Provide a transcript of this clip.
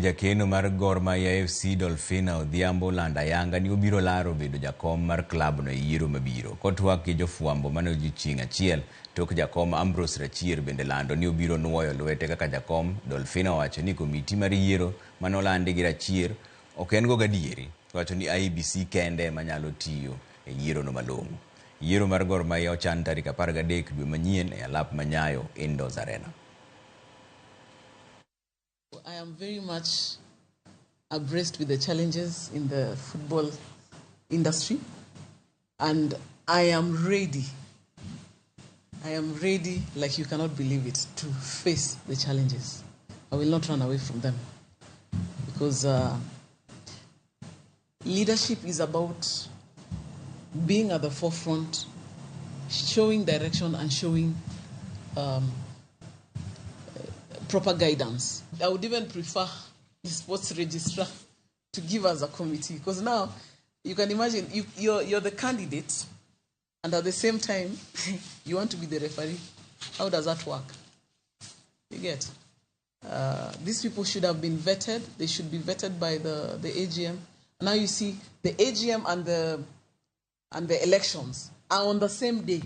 Jakeno mar Gor Mahia FC Dolphina Odhiambo olando ayanga ni obiro laro bedo jakom mar klabno e yiero mabiro. Kotwak gi jofwambo mane odiochieng' achiel tok jakom Ambrose Rachier bende lando ni obiro nuoyo lwete kaka jakom, Dolphina owacho ni komiti mar yiero mane olandi gi Rachier ok en go gadieri. Owacho ni IEBC kende ema nyalo tiyo e yierono malong'o. Yiero mar Gor Mahia ochan tarik 13 dwe manyien e alap ma Nyayo Indoors Arena. I am very much abreast with the challenges in the football industry, and I am ready. I am ready, like you cannot believe it, to face the challenges. I will not run away from them because leadership is about being at the forefront, showing direction and showing proper guidance. I would even prefer the sports registrar to give us a committee, because now you can imagine you're the candidate and at the same time you want to be the referee. How does that work? You get? These people should have been vetted. They should be vetted by the AGM. Now you see the AGM and the elections are on the same day.